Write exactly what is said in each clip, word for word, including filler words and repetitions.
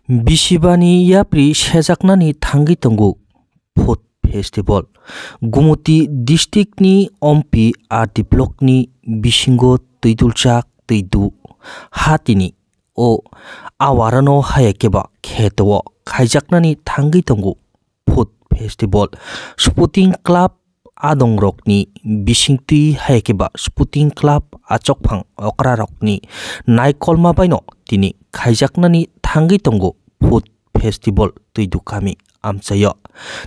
Bisibani yapri sejaknani thangwi tongo Food Festival. Gumoti district ni Ompi R D block ni bisingo twiduljak twidu hatini o awarano hayakeba kheto o khaijaknani thangwi tongo Food Festival. Sporting Club adongrokni bisingtwi hayakeba Sporting Club achokphang okrarokni naikolma baino tini khaijaknani thangwi tongo Food Festival Twidukami amchaio.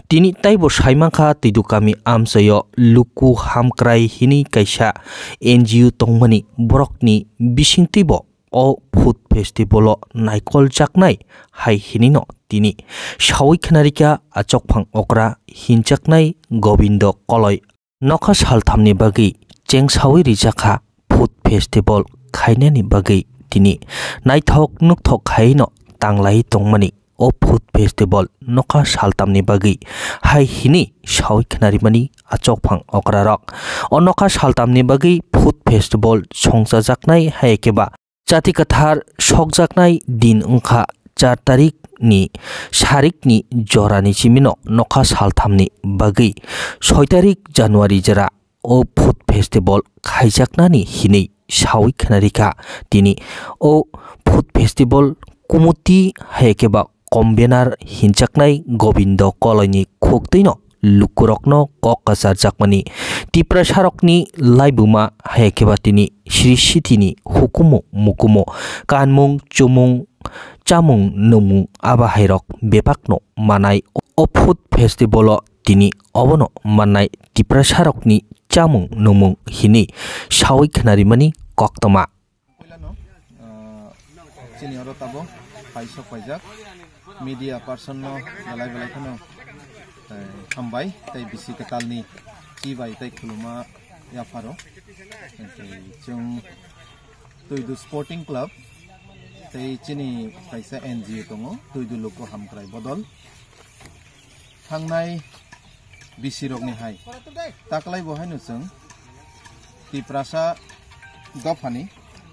Tini taibo saimankha Twidukami amchaio luku hamkrai hinwi kaisa N G O tongmani borokni bisingtwibo o Food Festival o naikoljaknai hai hinino tini sawi khnarikha achokphang okra hinjaknai Gobindo Koloi. Nokha salthamni bagwi chengsawi rijakha Food Festival khainani bagwi tini naithok nukthok khaino tanglai tongmani o Food Festival nokha saltamni bagwi hai hini sawi khnarimani achokphang okrarok. O nokha saltamni bagwi Food Festival songchajaknai hai khe ba Chati kwthar sokjaknai din wngkha char tarik ni sarikni jorani chimino nokha salthamni bagwi soi tarik January jora o Food Festival khaijaknani hinwi sawi khnarikha. Tini o Food Festival kumuti hai khe ba convener hinjaknai Gobindo Koloini khuktwino lukurokno kok kwcharjakmani, Tiprasarokni laibuma hai khe ba tini Sri Sitini hukumu mukumu kanmung chumung chamung nungmung abo hairok bebakno manai o Food Festival o tini obono mannai Tiprasarokni chamung nungmung hinwi sawi khnarimani koktoma. Puilano, ah, chini oro tabo hai sok paijak media person no belai belai kheno, eh, hambai tei bisi kwtalni chi bai tei khuluma yapharo. Tei chwng Tuidu Sporting Club tei chini kaisa N G O tongo, Tuidu Luku Hamkrai Bodol. Thangnai bisirokni hai taklai bo haino chwng Tiprasa dophani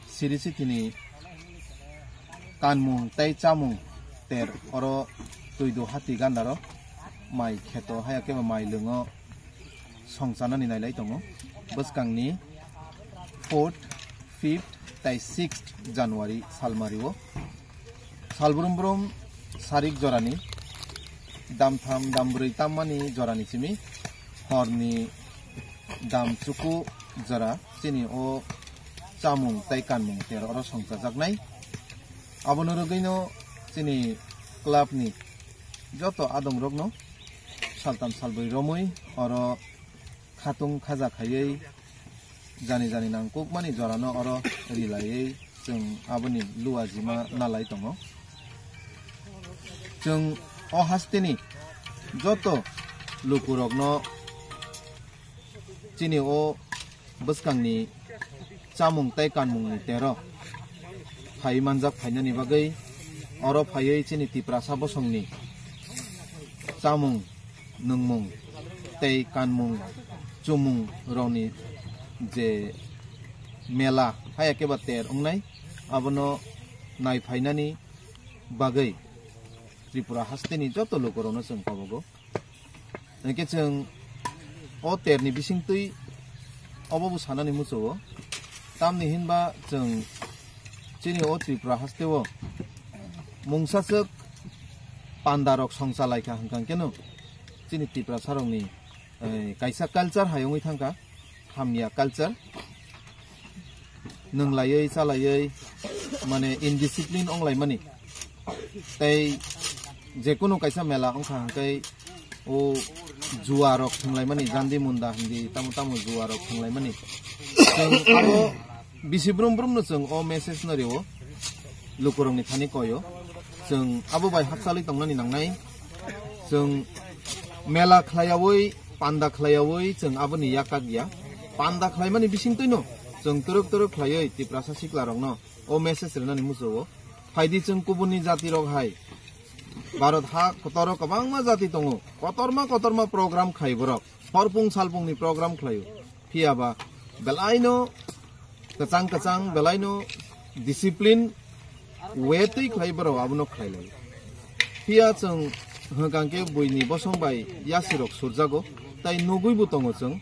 Siri Sitini kanmung tei chamung ter oro Tuidu hati gandaro mai kheto haya khe mai lwngo songchanani nailai tongo. Bwskangni fourth, fifth tei sixth January salmario. Salbrum brum sarik jorani, damtham dambrwi tammani jorani simi horni dam chuku jora chini o chamung tei kanmung ter oro songchajaknai. Abono rwgwino chini clubni joto adongrokno saltam salbrwi romwi oro khatung khaja khaiwi jani jani nangkukmani jorano oro rilaiwi chwng aboni luajima nalai tongo. Chwng o hasteni joto lukurokno chini o bwskangni chamung tei kanmungni tero phaiwi manjak phainani bagwi oro phaiwi chini Tiprasa bosongni chamung nungmung tei kanmung chumung rokni je mela haya khe ba ter wngnai abono naiphainani bagwi Tripura hasteni joto lukurokno chwng kobogo. Hwnkhe chwng o terni bisingtwi obo bo sanani muchungo. Tamni hinba chwng chini o Tripura hasteo mungsaswk pandarok songchalaikha hwnkha keno chini Tiprasarokni, eh, kaisa culture hai wngwi thangkha, hamya culture. Nwnglaiwi, chalaiwi, mane indiscipline wnglaimani. Tei jekunu kaisa mela wngkha hwnkhe o juarok thwnglaimani, jandi munda hindi, tamo tamo juarok thwnglaimani. Chwng abo bisi brum brumno chwng o message no rio, lukurokni thani koyo. Chwng abo bai hakchalwi tongnani nangnai. Chwng mela khlaiyawi, panda khlaiyawi chwng aboni yakak ya. Panda khlaimani bisingtwino chwng twrwk twrwk khlaiwi Tiprasa siklarokno o message rwnani muchungo. Phaidi chwng kubunni jatirok hai. Bharat ha kotoro kwbangma jati tongo. Kotorma kotorma program khlai borok. Horpung salpungni program khlaio. Phiyaba belaino kwchang kwchang, belaino discipline way twi khlai borok abono khlai lai. Phiya chwng hwnkha khe buini bosong bai yasirok surjago, tai nugwibo tongo chwng,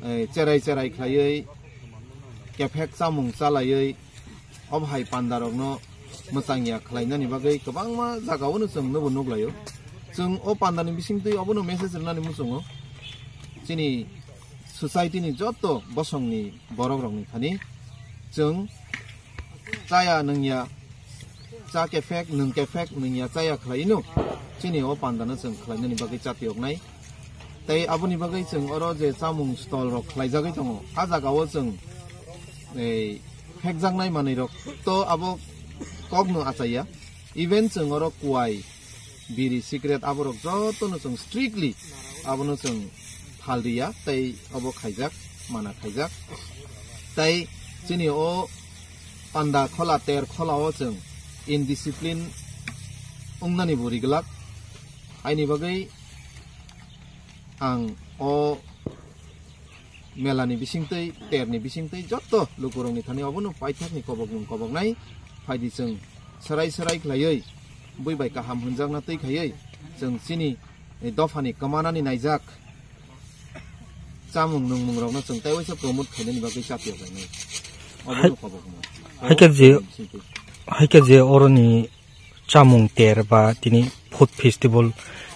eh, cherai cherai khlaiwi, kephek chamung chalaiwi, obo hai pandarokno mwchangya khlainani bagwi kwbangma jagao no chwng nobo nuglaio. Chwng o pandani bisingtwi obono message rwnani muchungo. Chini society ni joto bosongni borokrokni thani chwng chaya nungya, cha kephek, nung kephek, nungya chaya khlaino, chini o pandano chwng khlainani bagwi chatiyoknai. Tei aboni bagwi chwng oro je chamung stall rok khlaijagwi tongo, a jagao chwng ei phekjaknai manwirok to abo kokno achaiya. Even chwng oro kuwai, biri, cigarette aborok jotono chwng strictly abono chwng phalriya, tei obo khaijak, mana khaijak. Tei chini o panda khola, ter khola o chwng indiscipline wngnani bo riglak. Aini bagwi ang o melani bisingtwi, terni bisingtwi joto lukurokni thani obono paithakni kobokmung koboknai phaidi chwng serai serai khlaiwi bui bai kaham hwnjakna twi khaiwi chwng chini dophani kwmanani naijak chamung nungmungrokno chwng tei waisa promote khainani bagwi chapya khlainai. Obono kobokmung. Hai khe je, bisingtwi. Hai khe je oroni chamung ter ba tini food festival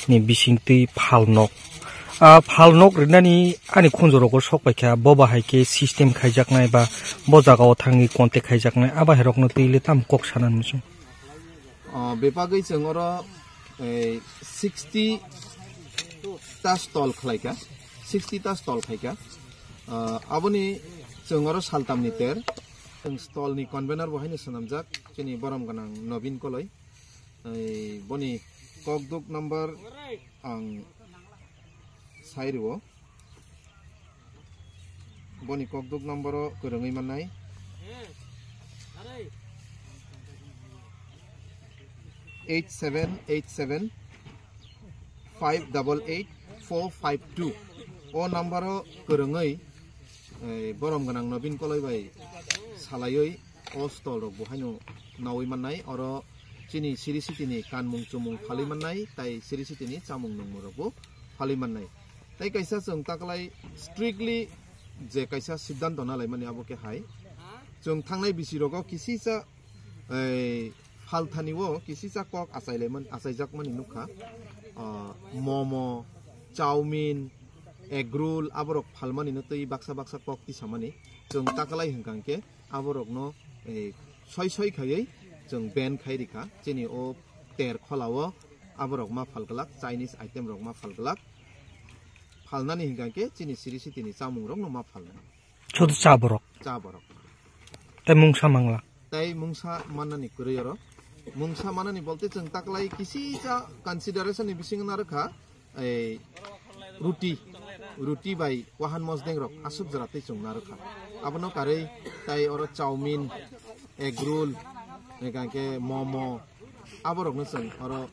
ni bisingtwi phalnok. A phalnok rinani ani khunjorogo sok paikha, bo bahai khe system khaijaknai ba bo jagao thangwi contact khaijaknai, a bahairokno twi le tam kok sana muchung. O, bebagwi chwng oro, eh, sixty ta stall khlaikha, sixty ta stall khaikha. Ah, aboni chwng oro saltamni ter. Chwng stall ni convener bo haino swnamjak, chini borom gwnang Nobin Koloi. Ei, boni kokduk number ang sai rwo. Boni kokduk number o kwrwngwi mannai. Eight seven eight seven five double eight four five two. O number o kwrwngwi, eh, borom gwnang Nobin Koloi bai salaiwi o stall rok bo haino nawi mannai. Oro chini siri siti ni kanmung chumung phalwi mannai, tai siri siti ni chamung nungmung rok bo phalwi mannai. Tai kaisa chwng taklai strictly je kaisa siddhanto nalaimani abo khe hai. Chwng thangnai bisi rogo kisisa, ei, phalthani o kisisa kok achailaiman-, achaijakmani nukha. Ah, momo, chowmin, egg roll aborok phalmani no twi baksa baksa kok tisamani. Chwng taklai hwnkha khe aborokno, eh, soi soi khaiwi chwng ban khai rikha. Chini o ter khola o aborok ma phal glak, Chinese item rok ma phal glak. Phalnani hwnkha khe chini siri siti ni chamung rok no ma phalnai. Sudu cha borok. Cha borok. Tei mungsa mangla. Tei mungsa mannani kwrwi oro. Mungsa mannani bolte chwng taklai kisisa consideration ni bisingo narwkha. Ei, ruti, ruti bai wahan mosdeng rok aswk jora tei chwng narwkha. Abono karwi tai oro chowmin, egg roll, hwnkha khe momo, aborokno chwng oro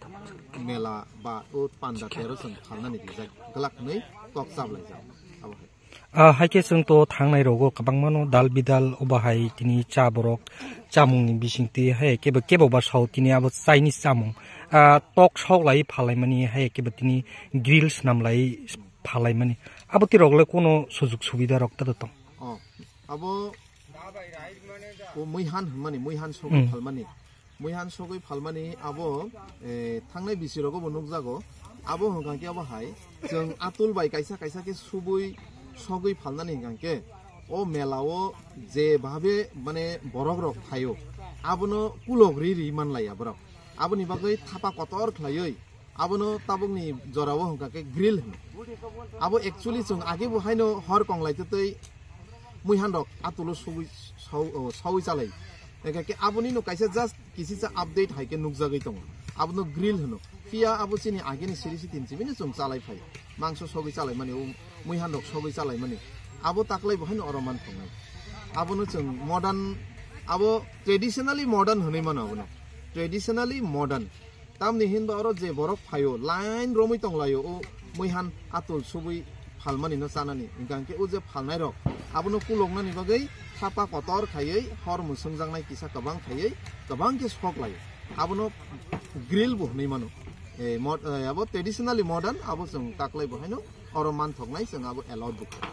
mela ba o panda tero chwng phalnani rijak glak hwnwi kok chaplaijak. Abo hai. Ah, hai khe chwng to thangnai rogo kwbangmano dal bidal obo hai tini cha borok chamungni bisingtwi hai kebo kebo ba sao tini abo Chinese chamung. Ah, tok sok lai phalaimani hai kebo tini grill swnam lai phalaimani. Abo tirok le kono sujuk subida rok ta tong? Oh, abo o muihan hwnmani, muihan sogwi Hmm. phalmani. Muihan sogwi phalmani abo, eh, thangnai bisi rogo bo nukjago. Abo hwnkha khe abo hai, chwng atul bai kaisa kaisa khe subui sogwi phalnani hwnkha khe o mela o je bhabe mane borok rok phaio, abono kulok ri ri manlaiya borok. Aboni bagwi thapa kotor khlaiwi abono tabukni jorao hwnkha khe grill hwno. Abo actually chwng age bo haino hor konglai tei muihan rok atulo sogwi sau-, o, saui chalai. Hwnkha khe aboni no kaisa just kisisa update hai khe nukjagwi tongo. Abono grill hwno. Phiya abo chini ageni siri siti hinwi bini chwng chalai phai. Mangso sogwi chalai mani, o muihan rok sogwi chalai mani. Abo taklai bo haino oro man thongnai. Abono chwng modern, abo traditionally modern hwnwi mano abono. Traditionally modern. Tamni hinba oro je borok phaio, line romwi tonglaio, o muihan atul subui phalmani no chanani. Hwnkha khe o je phalnai rok, abono kuloknani bagwi thapa kotor khaiwi hor mwswngjaknai kisa kwbang khaiwi kwbang khe sok laio. Abono grill bo hwnwi mano. eh, mod-, eh, abo traditionally modern, abo chwng taklai bo haino oro manthoknai chwng abo allowed bo kha.